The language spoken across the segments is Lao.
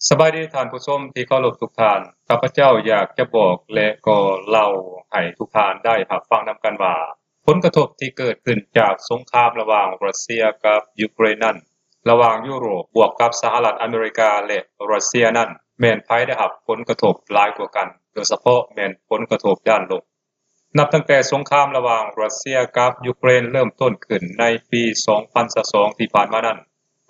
ສະບາຍດີທ່ານຜູ້ຊົມທີ່ເຄົາລົບທຸກທ່ານ. ຂ້າພະເຈົ້າຢາກຈະບອກ ແລະ ກໍເລົ່າໃຫ້ທຸກທ່ານໄດ້ຮັບຟັງນຳກັນວ່າ ຜົນກະທົບທີ່ເກີດຂຶ້ນຈາກສົງຄາມລະຫວ່າງຣັດເຊຍກັບຢູເຄຣນນັ້ນ, ລະຫວ່າງຢູໂຣບບວກກັບສະຫະລັດອາເມລິກາ ແລະ ຣັດເຊຍນັ້ນ ແມ່ນໃຜໄດ້ຮັບຜົນກະທົບຫຼາຍກວ່າກັນ, ໂດຍສະເພາະແມ່ນຜົນກະທົບດ້ານລົບ. ນັບຕັ້ງແຕ່ສົງຄາມລະຫວ່າງຣັດເຊຍກັບຢູເຄຣນເລີ່ມຕົ້ນຂຶ້ນໃນປີສອງພັນຊາວສອງທີ່ຜ່ານມານັ້ນ,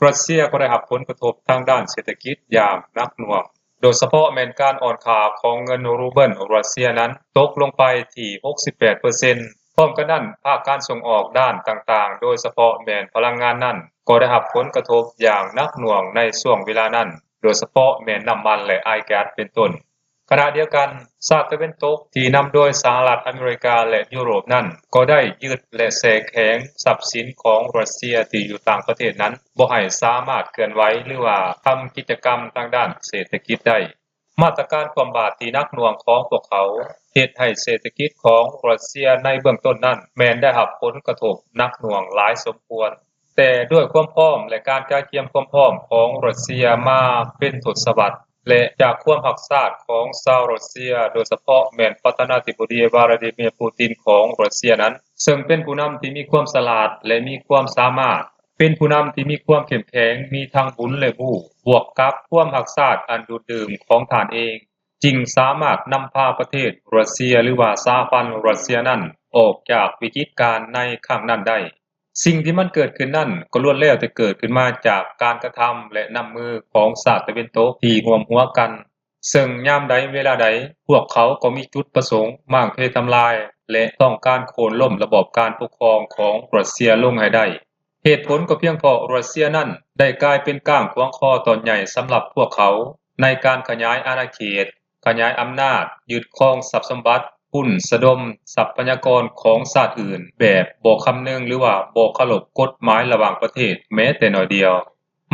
ຣັດເຊຍກໍໄດ້ຮັບຜົນກະທົບທາງດ້ານເສດຖະກິດຢ່າງໜັກໜ່ວງ, ໂດຍສະເພາະແມ່ນການອ່ອນຄ່າຂອງເງິນຣູເບິນຣັດເຊຍນັ້ນຕົກລົງໄປທີ່ຫົກສິບແປດເປີເຊັນ. ພ້ອມກັນນັ້ນ, ພາກການສົ່ງອອກດ້ານຕ່າງໆ, ໂດຍສະເພາະແມ່ນພະລັງງານນັ້ນ ກໍໄດ້ຮັບຜົນກະທົບຢ່າງໜັກໜ່ວງໃນຊ່ວງເວລານັ້ນ, ໂດຍສະເພາະແມ່ນນ້ຳມັນ ແລະ ອາຍແກັສເປັນຕົ້ນ. ຂະນະດຽວກັນ, ຊາດຕາເວັນຕົກທີ່ນຳໂດຍສະຫະລັດອາເມລິກາ ແລະ ຢູໂຣບນັ້ນ ກໍໄດ້ຍຶດ ແລະ ແຊ່ແຂງຊັບສິນຂອງຣັດເຊຍທີ່ຢູ່ຕ່າງປະເທດນັ້ນ ບໍ່ໃຫ້ສາມາດເຄື່ອນໄຫວ ຫຼືວ່າທຳກິດຈະກຳທາງດ້ານເສດຖະກິດໄດ້. ມາດຕະການຄວ່ຳບາດທີ່ໜັກໜ່ວງຂອງພວກເຂົາ ເຮັດໃຫ້ເສດຖະກິດຂອງຣັດເຊຍໃນເບື້ອງຕົ້ນນັ້ນ ແມ່ນໄດ້ຮັບຜົນກະທົບໜັກໜ່ວງຫຼາຍສົມຄວນ. ແຕ່ດ້ວຍຄວາມພ້ອມ ແລະ ການກະກຽມຄວາມພ້ອມຂອງຣັດເຊຍມາເປັນທົດສະວັດ ແລະ ຈາກຄວາມຮັກຊາດຂອງຊາວຣັດເຊຍ, ໂດຍສະເພາະແມ່ນປະທານາທິບໍດີ ວລາດີເມຍ ປູຕິນ ຂອງຣັດເຊຍນັ້ນ, ເຊິ່ງເປັນຜູ້ນຳທີ່ມີຄວາມສະຫຼາດ ແລະ ມີຄວາມສາມາດ, ເປັນຜູ້ນຳທີ່ມີຄວາມເຂັ້ມແຂງ, ມີທັງບຸນ ແລະ ບູ, ບວກກັບຄວາມຮັກຊາດອັນດູດດື່ມຂອງທ່ານເອງ, ຈຶ່ງສາມາດນຳພາປະເທດຣັດເຊຍ ຫຼືວ່າສະຫະພັນຣັດເຊຍນັ້ນ ອອກຈາກວິກິດການໃນຄັ້ງນັ້ນໄດ້. ສິ່ງທີ່ມັນເກີດຂຶ້ນນັ້ນ ກໍລ້ວນແລ້ວແຕ່ເກີດຂຶ້ນມາຈາກການກະທຳ ແລະ ນ້ຳມືຂອງຊາດຕາເວັນຕົກທີ່ຮ່ວມຫົວກັນ, ເຊິ່ງຍາມໃດເວລາໃດ ພວກເຂົາກໍມີຈຸດປະສົງມ້າງເພທຳລາຍ ແລະ ຕ້ອງການໂຄ່ນລົ້ມລະບອບການປົກຄອງຂອງຣັດເຊຍລົງໃຫ້ໄດ້. ເຫດຜົນກໍພຽງເພາະຣັດເຊຍນັ້ນໄດ້ກາຍເປັນກ້າງຂວາງຄໍຕອນໃຫຍ່ສຳລັບພວກເຂົາ ໃນການຂະຫຍາຍອານາເຂດ, ຂະຫຍາຍອຳນາດ, ຍຶດຄອງຊັບສົມບັດ, ປຸ້ນສະດົມຊັບພະຍາກອນຂອງຊາດອື່ນ ແບບບໍ່ຄຳນຶງ ຫຼືວ່າບໍ່ເຄົາລົບກົດໝາຍລະຫວ່າງປະເທດແມ້ແຕ່ໜ້ອຍດຽວ.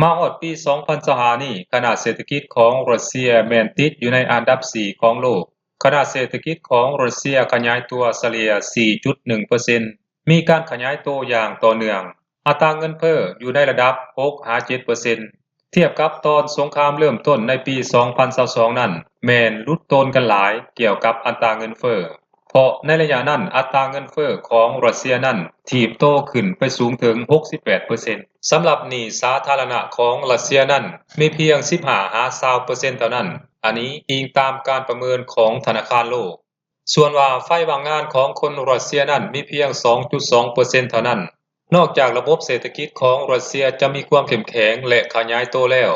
ມາຮອດປີສອງພັນຊາວຫ້ານີ້, ຂະໜາດເສດຖະກິດຂອງຣັດເຊຍແມ່ນຕິດຢູ່ໃນອັນດັບສີ່ຂອງໂລກ. ຂະໜາດເສດຖະກິດຂອງຣັດເຊຍຂະຫຍາຍຕົວສະເລ່ຍສີ່ຈຸດໜຶ່ງເປີເຊັນ, ມີການຂະຫຍາຍໂຕຢ່າງຕໍ່ເນື່ອງ. ອັດຕາເງິນເຟີ້ຢູ່ໃນລະດັບຫົກຫາເຈັດເປີເຊັນ. ທຽບກັບຕອນສົງຄາມເລີ່ມຕົ້ນໃນປີສອງພັນຊາວສອງນັ້ນ ແມ່ນຫຼຸດໂຕນກັນຫຼາຍກ່ຽວກັບອັດຕາເງິນເຟີ້, ເພາະໃນໄລຍະນັ້ນ ອັດຕາເງິນເຟີ້ຂອງຣັດເຊຍນັ້ນຖີບໂຕຂຶ້ນໄປສູງເຖິງຫົກສິບແປດເປີເຊັນ. ສຳລັບໜີ້ສາທາລະນະຂອງຣັດເຊຍນັ້ນ ມີພຽງສິບຫ້າຫາຊາວເປີເຊັນເທົ່ານັ້ນ, ອັນນີ້ອີງຕາມການປະເມີນຂອງທະນາຄານໂລກ. ສ່ວນວ່າໄຟວ່າງງານຂອງຄົນຣັດເຊຍນັ້ນມີພຽງສອງຈຸດສອງເປີເຊັນເທົ່ານັ້ນ. ນອກຈາກລະບົບເສດຖະກິດຂອງຣັດເຊຍຈະມີຄວາມເຂັ້ມແຂງ ແລະ ຂະຫຍາຍໂຕແລ້ວ,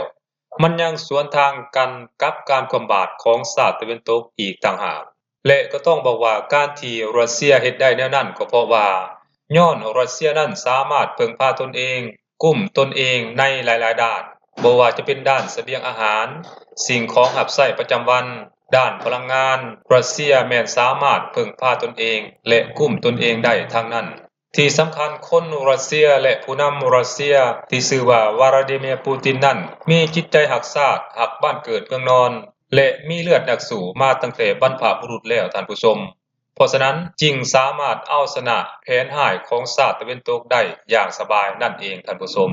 ມັນຍັງສວນທາງກັນກັບການຄວ່ຳບາດຂອງຊາດຕາເວັນຕົກອີກຕ່າງຫາກ. ແລະ ກໍຕ້ອງບອກວ່າການທີ່ຣັດເຊຍເຮັດໄດ້ແນວນັ້ນ ກໍເພາະວ່າຍ້ອນຣັດເຊຍນັ້ນສາມາດເພິ່ງພາຕົນເອງ, ກຸ້ມຕົນເອງໃນຫຼາຍໆດ້ານ, ບໍ່ວ່າຈະເປັນດ້ານສະບຽງອາຫານ, ສິ່ງຂອງຮັບໃຊ້ປະຈຳວັນ, ດ້ານພະລັງງານ, ຣັດເຊຍແມ່ນສາມາດເພິ່ງພາຕົນເອງ ແລະ ກຸ້ມຕົນເອງໄດ້ທັງນັ້ນ. ທີ່ສຳຄັນ, ຄົນຣັດເຊຍ ແລະ ຜູ້ນຳຣັດເຊຍທີ່ຊື່ວ່າ ວລາດີເມຍ ປູຕິນ ນັ້ນ ມີຈິດໃຈຮັກຊາດ, ຮັກບ້ານເກີດເມືອງນອນ ແລະ ມີເລືອດນັກສູ້ມາຕັ້ງແຕ່ບັນພະບຸລຸດແລ້ວ, ທ່ານຜູ້ຊົມ. ເພາະສະນັ້ນຈຶ່ງສາມາດເອົາຊະນະແຜນຮ້າຍຂອງຊາດຕາເວັນຕົກໄດ້ຢ່າງສະບາຍນັ້ນເອງ, ທ່ານຜູ້ຊົມ.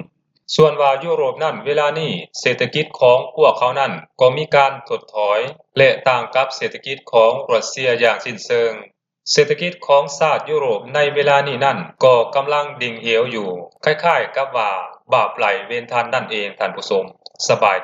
ສ່ວນວ່າຢູໂຣບນັ້ນ, ເວລານີ້ເສດຖະກິດຂອງພວກເຂົານັ້ນກໍມີການຖົດຖອຍ ແລະ ຕ່າງກັບເສດຖະກິດຂອງຣັດເຊຍຢ່າງສິ້ນເຊີງ. ເສດຖະກິດຂອງຊາດຢູໂຣບໃນເວລານີ້ນັ້ນກໍກຳລັງດິ່ງເຫວຢູ່, ຄ້າຍໆກັບວ່າບາບໄຫຼເວນທັນນັ້ນເອງ, ທ່ານຜູ້ຊົມ. ສະບາຍດີ.